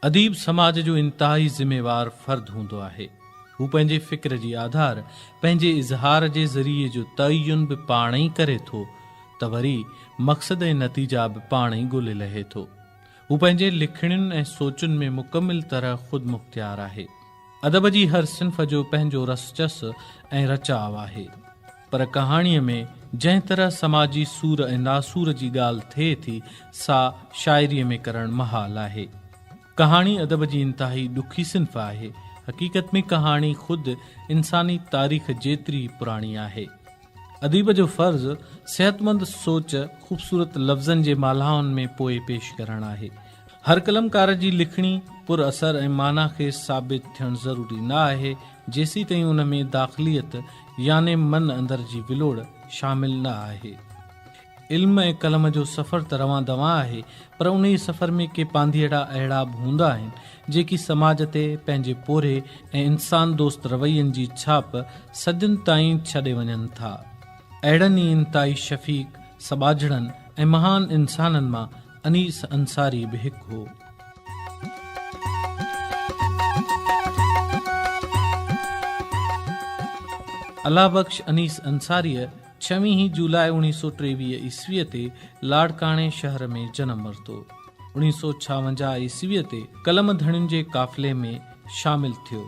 اديب سماج جو انتهائي ذميوار فرد هوندو آهي. هو پنهنجي فڪر جي آڌار پنهنجي اظهار جي ذريعي جو تعين به پاڻ ئي ڪري ٿو ته وري مقصد ۽ نتيجا به پاڻ ئي ڳولي لهي ٿو. هو پنهنجي لکڻين ۽ سوچن ۾ مڪمل طرح خودمختيار آهي. ادب جي هر صنف جو پنهنجو رس چس ۽ رچاء آهي. پر ڪهاڻيء ۾ جنهن طرح سماجي سور ۽ ناسور جي ڳالهه ٿئي ٿي، سا شاعريء ۾ ڪرڻ محال آهي. ڪهاڻي ادب جي انتهائي ڏکي صنف آهي. حقيقت ۾ ڪهاڻي خود انساني تاريخ جيتري ئي پراڻي آهي. اديب جو فرض صحتمند سوچ خوبصورت لفظن جي مالهائن ۾ پوئي پيش ڪرڻ آهي. هر قلمڪار جي لکڻي پر اثر ۽ معنيٰ خيز ثابت ٿيڻ ضروري نه آهي، جيسيتائين ان ۾ داخليت يعني من اندر جي ولوڙ شامل نه آهي. علم ۽ قلم جو سفر ته روان دوان آهي، پر انهيء سفر ۾ ڪي پانڌيئڙا اهڙا به هوندا آهن، جيڪي سماج تي پنهنجي پورهيي ۽ انسان دوست روين جي ڇاپ صدين تائين ڇڏي وڃن ٿا. اهڙن ئي انتهائي شفيق، سٻاجهڙن ۽ مهان انسانن مان انيس انصاري به هڪ هو. الله بخش انيس انصاريء ڇويهين جولاء اوڻيهه سو ٽيويهه عيسويء تي لاڙڪاڻي شهر ۾ جنم ورتو. اوڻيهه سو ڇاونجاهه عيسويء تي قلم ڌڻين جي قافلي ۾ شامل ٿيو.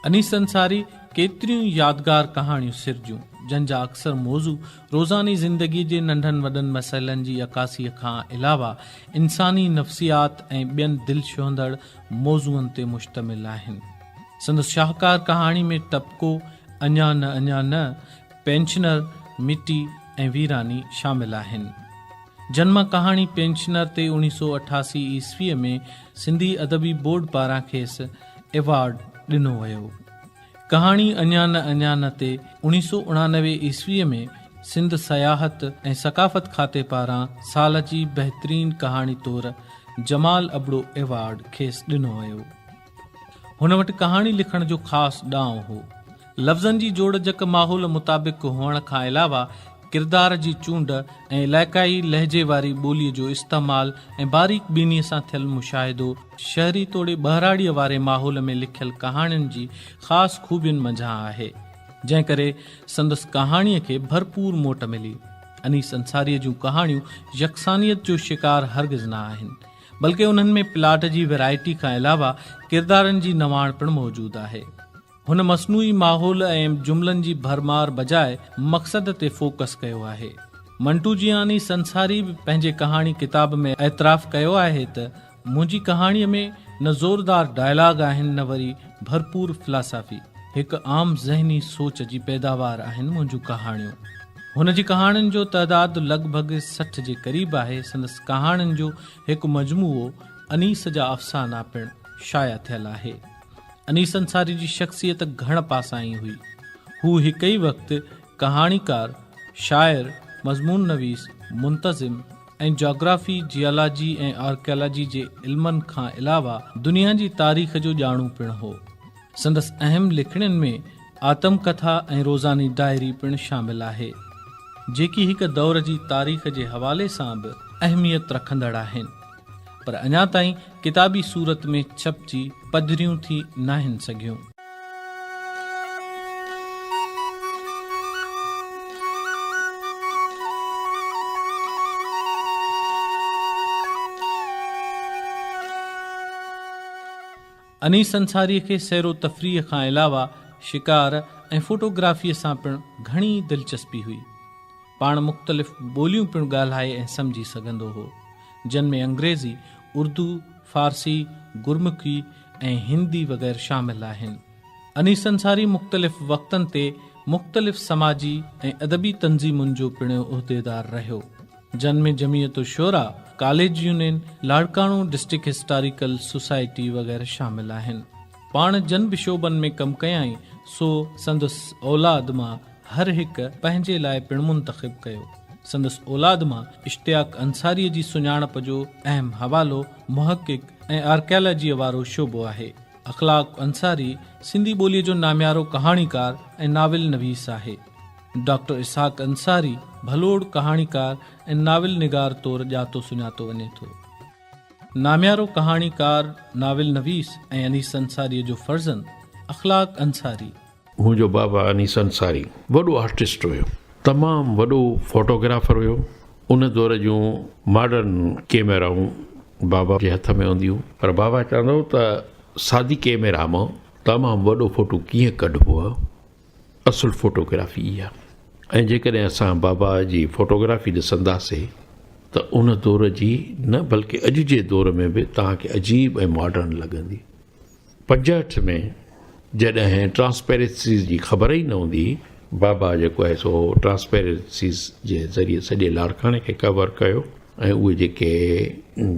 انيس انصاري ڪيتريون ئي يادگار ڪهاڻيون سرجيون، جن جا اڪثر موضوع روزاني زندگيء جي ننڍن وڏن مسئلن جي عڪاسيء کان علاوه انساني نفسيات ۽ ٻين دل ڇهندڙ موضوعن تي مشتمل آهن. سندس شاهڪار ڪهاڻي ۾ ٽپڪو، اڃا نه اڃا نه، پينشنر، مٽي ۽ ويراني شامل آهن. جن مان ڪهاڻي پينشنر تي اوڻيهه سو 88 عيسويء ۾ سنڌي ادبي بورڊ پاران کيس ايوارڊ ڏنو ويو. ڪهاڻي اڃا نه اڃا نه تي اوڻيهه سو 89 عيسويء ۾ سنڌ سياحت ۽ ثقافت کاتي پاران سال جي بهترين ڪهاڻي طور جمال ابڙو ايوارڊ کيس ڏنو ويو. هن وٽ ڪهاڻي لکڻ جو خاص ڏانء هو. لفظن جي جوڙجڪ ماحول مطابق هئڻ کان علاوه ڪردار جي چونڊ ۽ علائقائي لهجي واري ٻوليء جو استعمال ۽ باريڪ بينيء سان ٿيل مشاهدو شهري توڙي ٻهراڙيء واري ماحول ۾ لکيل ڪهاڻين جي خاص خوبين منجهان آهي، جنهن ڪري سندس ڪهاڻيء کي ڀرپور موٽ ملي. انيس انصاريء جون ڪهاڻيون يڪسانيت جو شڪار هرگز نه آهن، بلڪه انهن ۾ پلاٽ جي ورائٽي کان علاوه ڪردارن جي نواڻ پڻ موجود آهي. هن مصنوعي ماحول ۽ جملن جي ڀرمار بجاء مقصد تي فوڪس ڪيو آهي. منٽو جياني سنساري به پنهنجي ڪهاڻي ڪتاب ۾ اعتراف ڪيو آهي ته منهنجي ڪهاڻيء ۾ نه زوردار ڊائلاگ آهن نه وري ڀرپور فلاسافي، هڪ عام ذهني سوچ جي پيداوار آهن منهنجون ڪهاڻيون. هن جي ڪهاڻين جو تعداد لڳ ڀڳ 60 جي قريب آهي. سندس ڪهاڻين جو هڪ مجموعو انيس جا افسانا پڻ شايع ٿيل آهي. انيس انصاري جي شخصيت گهڻ پاسائين هئي. هو هڪ ئي وقت ڪهاڻيڪار، شاعر، مضمون نويس، منتظم ۽ جاگرافي، جيالاجي ۽ آرڪيالاجي جي علمن کان علاوه دنيا جي تاريخ جو ڄاڻو پڻ هو. سندس اهم لکڻين ۾ آتم ڪٿا ۽ روزاني ڊائري پڻ شامل آهي، جيڪي هڪ دور جي تاريخ جي حوالي سان به اهميت رکندڙ آهن. پر اڃا تائين ڪتابي صورت ۾ ڇپجي پڌريون ٿي ناهن سگهيون. انيس انصاريء کي سير و تفريح کان علاوه شڪار ۽ فوٽوگرافيء سان پڻ گهڻي دلچسپي هئي. پاڻ مختلف ٻوليون پڻ ڳالهائي ۽ سمجهي سگهندو هو، جن ۾ انگريزي، اردو، فارسي، گرمکي ۽ هندي وغيره شامل آهن. انيس انصاري مختلف وقتن تي مختلف سماجي ۽ ادبي تنظيمن جو پڻ عهديدار رهيو، جن ۾ Jamiat Ulshuara, college union, Larkana district historical society وغيره شامل آهن. پاڻ جن به شعبن ۾ ڪم ڪيائين، سو سندس اولاد مان هر هڪ پنهنجي لاء پڻ منتخب ڪيو. سندس اولاد مان اشتياق انصاريء جي سڃاڻپ جو اهم حوالو محقق ۽ آرڪيالاجيء وارو شعبو آهي. اخلاق انصاري سنڌي ٻوليء جو ناميارو ڪهاڻيڪار ۽ ناول نويس آهي. ڊاڪٽر اسحاق انصاري ڀلوڙ ڪهاڻيڪار ۽ ناول نگار طور ڄاتو سڃاتو وڃي ٿو. ناميارو ڪهاڻيڪار، ناول نويس ۽ انيس انصاريء جو فرزند اخلاق انصاري. منهنجو بابا انيس انصاري وڏو آرٽسٽ هيو. تمام وڏو فوٽوگرافر هيو. ان دور جون ماڊرن ڪيميرائون بابا جي هٿ ۾ هونديون پر بابا چوندو هو ته سادي ڪيميرا مان تمام وڏو فوٽو ڪيئن ڪڍبو آهي. اصل فوٽوگرافي اها ۽ جيڪڏهن اسان بابا جي فوٽوگرافي ڏسنداسي ته ان دور جي نه بلڪه اڄ جي دور ۾ به توهان کي عجيب ۽ ماڊرن لڳندي. 65 ۾ جڏهن ٽرانسپيرنسيز جي خبر ئي نه هوندي هئي، بابا جيڪو آهي سو ٽرانسپيرنسيز جي ذريعي سڄي لاڙڪاڻي کي ڪور ڪيو ۽ اهي جيڪي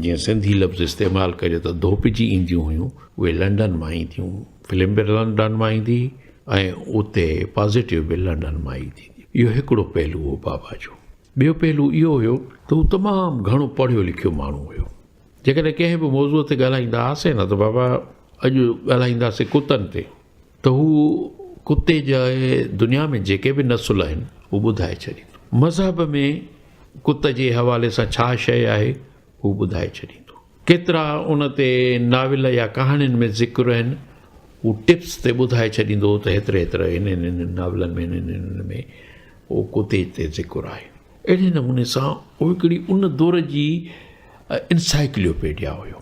جيئن سنڌي لفظ استعمال ڪجي ته ڌوپجي اينديون هيون اهي لنڊن مان اينديون، فلم به لنڊن مان ايندي ۽ اتي پازيٽو به لنڊن مان ئي ٿيندي. اهو هڪڙو پهلو هو بابا جو. ٻيو پهلو اهو هيو ته هو تمام گهڻو پڙهيو لکيو ماڻهو هيو. جيڪڏهن ڪنهن به موضوع تي ڳالهائيندا هئاسين نه ته بابا اڄ ڳالهائينداسين ڪتن تي ته هو ڪتي جي دنيا ۾ جيڪي به نسل آهن هو ٻڌائي ڇڏيندو. مذهب ۾ ڪت جي حوالي سان ڇا شيء آهي هو ٻڌائي ڇڏيندو. ڪيترا ان تي ناول يا ڪهاڻين ۾ ذڪر آهن، هو ٽپس تي ٻڌائي ڇڏيندو هو ته هيتري هيتري هن هن هن ناولن ۾ هن هن هن ۾ اهو ڪتي تي ذڪر آهي. اهڙي نموني سان اهو هڪڙي ان دور جي انسائيڪليوپيڊيا هيو.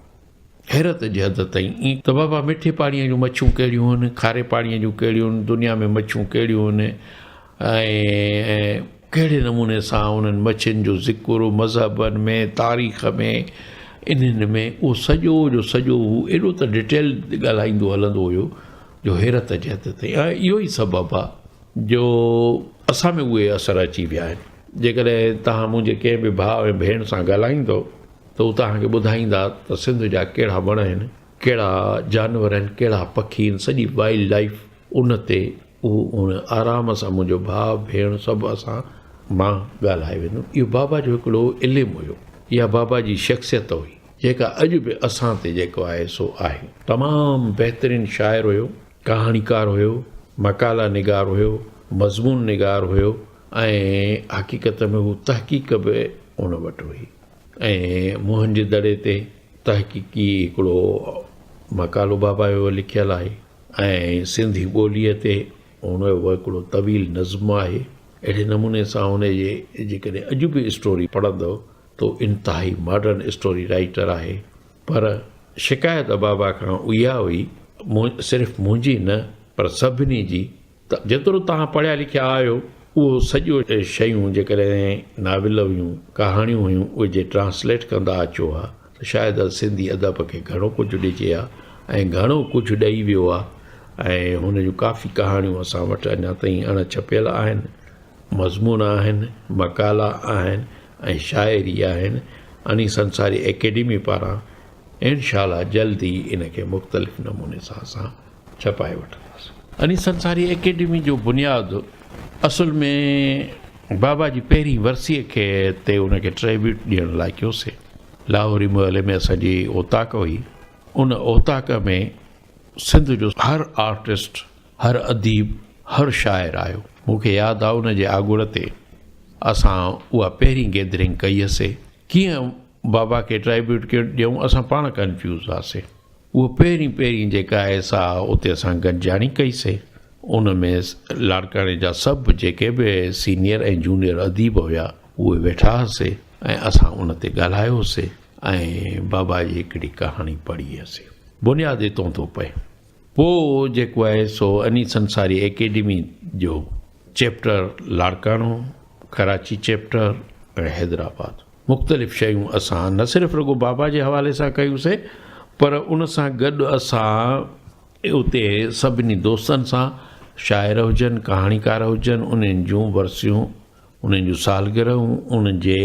حيرت جي حد تائين ائين ته بابا مٺي پاڻيء جون مڇيون ڪهڙيون آهن، کاري پاڻيء جون ڪهڙيون آهن، دنيا ۾ مڇيون ڪهڙيون آهن ۽ ڪهڙي نموني سان انهن مڇين جو ذڪر مذهبن ۾، تاريخ ۾، انهن ۾ اهو سڄو جو سڄو هو ايڏو ته ڊيٽيل ڳالهائيندو هلندو هيو جو حيرت جي حد تائين ۽ اهو ئي سبب آهي جو اسان ۾ اهي اثر اچي ويا آهن. جيڪڏهن توهان منهنجي ڪنهن به ڀاء ۽ ڀيڻ سان ڳالهائيندؤ ته هو توهان کي ٻڌائيندا ته سنڌ جا ڪهڙا وڻ آهن، ڪهڙا جانور آهن، ڪهڙا پکي آهن، سڄي وائلڊ لائيف ان تي اهو ان آرام سان منهنجو ڀاء ڀيڻ سڀ اسان مان ڳالهائي ويندو. اهو بابا جو هڪڙو علم هيو، اها بابا جي شخصيت هئي، جيڪا اڄ به اسان تي جيڪو آهي سو آهي. تمام بهترين شاعر هيو، ڪهاڻيڪار هيو، مقالا نگار هيو، مضمون نگار هيو ۽ حقيقت ۾ هو تحقيق به ان وٽ هئي. ۽ موهن جي دڙي تي تحقيقي هڪڙو مقالو بابا جو لکيل آهي ۽ سنڌي ٻوليء تي هن جو هڪڙو طويل نظم آهي. اهڙي نموني سان هن جي جيڪڏهن اڄ به اسٽوري پڙهندؤ ته انتهائي ماڊرن اسٽوري رائيٽر آهي. پر شڪايت بابا کان اها هئي، صرف منهنجي نه پر سڀني جي ته جيترو توهان پڙهيا لکيا آهيو، اهو سڄو شيون جيڪڏهن ناول هيون، ڪهاڻيون هيون، اهي جي ٽرانسليٽ ڪندا اچو ها ته شايد اڄ سنڌي ادب کي گهڻو ڪجهه ڏجي ها ۽ گهڻو ڪجهه ڏئي ويو آهي ۽ هن جون ڪافي ڪهاڻيون اسان وٽ اڃا تائين اڻ ڇپيل آهن، مضمون آهن، مقالا آهن ۽ شاعري آهن. انيس انصاري اڪيڊمي پاران انشاء الله جلد ئي ان کي مختلف نموني سان اسان ڇپائي وٺنداسين. انيس انصاري اڪيڊمي جو بنياد اصل ۾ بابا جي پهرين ورسيء کي تي ان کي ٽريبيوٽ ڏيڻ لاء ڪيوسين. لاهوري محلي ۾ اسان جي اوطاق هئي. ان اوطاق ۾ سنڌ جو هر آرٽسٽ، هر اديب، هر شاعر آيو. مون کي ياد آ ان جي آڳڙ تي اسان اها پهرين گيدرنگ ڪئي هئسي. ڪيئن بابا کي ٽريبيوٽ ڏيون اسان پاڻ ڪنفيوز هئاسين. اهو پهرين پهرين جيڪا آهي سا اتي اسان گڏجاڻي ڪئي سي. ان ۾ لاڙڪاڻي جا سڀ جيڪي به سينيئر ۽ جونيئر اديب هيا اهي ويٺا هئاسي ۽ اسان ان تي ڳالهايو هوسي ۽ بابا جي هڪڙي ڪهاڻي پڙهي هئسي. بنياد اتون ٿو پئي. پوء جيڪو آهي سو انيس انصاري اڪيڊمي جو چيپٽر لاڙڪاڻو، ڪراچي چيپٽر ۽ حيدرآباد. مختلف شيون اسان نه صرف رڳو بابا جي حوالي سان ڪيون سي پر ان سان گڏ اسان اتي سڀني دوستن سان شاعر هجن ڪهاڻيڪار هجن انهن جون ورسيون انهن جون سالگرهون انهن جي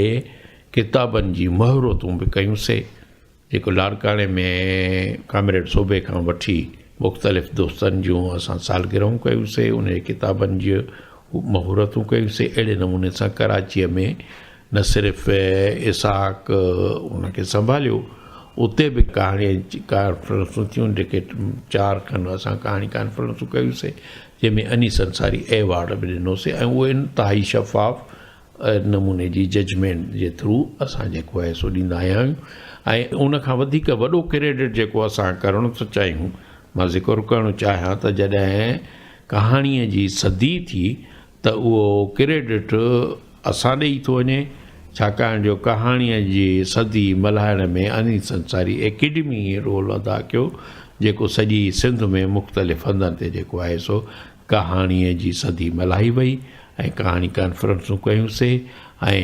ڪتابن جي مهورتون به ڪيون سي. جيڪو لاڙڪاڻي ۾ ڪامريڊ صوبي کان وٺي مختلف دوستن جون اسان سالگرهون ڪيون سي، ان جي ڪتابن جون مهورتون ڪيون سي، اهڙي نموني سان ڪراچيء ۾ نه صرف اسحاق ان کي سنڀاليو، اتي به ڪهاڻي ڪانفرنسون ٿيون، جيڪي چار کن اسان ڪهاڻي ڪانفرنسون ڪيون سي، جنهن ۾ انيس انصاري ايوارڊ به ڏنو سي ۽ اهو انتهائي شفاف. نموني جي ججمينٽ جي ٿرو اسان جيڪو آهي سو ڏيندا آيا آهيون ۽ ان کان وڌيڪ وڏو ڪريڊٽ جيڪو اسان ڪرڻ ٿو چاهيون مان ذڪر ڪرڻ چاهيان ته جڏهن ڪهاڻيء جي صدي ٿي ته اهو ڪريڊٽ اسان ڏي ئي ٿو وڃي ڇاڪاڻ جو ڪهاڻيء جي صدي ملهائڻ ۾ انيس انصاري اڪيڊمي رول ادا ڪيو جيڪو سڄي سنڌ ۾ مختلف هنڌن تي جيڪو آهي سو ڪهاڻيء جي صدي ملهائي وئي ۽ ڪهاڻي ڪانفرنسون ڪيون سي ۽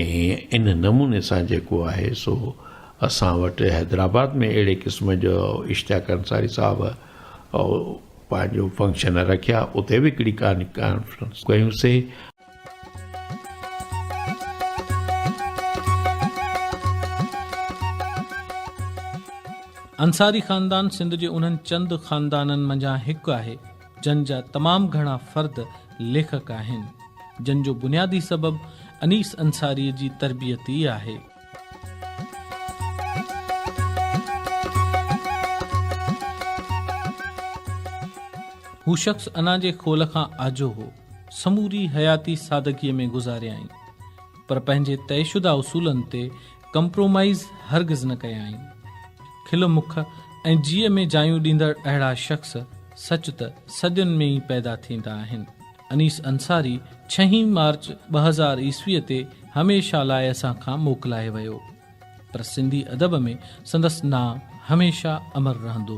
ان نموني سان جيڪو آهي سو اسان وٽ حيدرآباد ۾ اهڙي قسم جو اشتياق انصاري صاحب پنهنجو فنڪشن رکيا اتي به هڪڙي ڪهاڻي ڪانفرنس ڪيون سي. انصاري خاندان سنڌ جي انهن چند خاندانن منجهان هڪ آهي جن جا تمام گهڻا فرد ليکڪ آهن، جن جو بنيادي سبب انيس انصاريء جي تربيت ئي آهي. هو شخص انا جي خول کان آجو هو. سموري حياتي سادگيء ۾ گذاريائين، پر پنهنجي طئي شده اصولن تي ڪمپرومائيز هرگز نه ڪيائين. کل مک ۽ جيء ۾ جايون ڏيندڙ اهڙا شخص سچ ته صدين ۾ ئي پيدا ٿيندا آهن. انيس انصاري ڇهين مارچ 2000 عيسويء تي هميشه لاء اسان کان موڪلائي ويو، پر سنڌي ادب ۾ سندس نانء هميشه امر رهندو.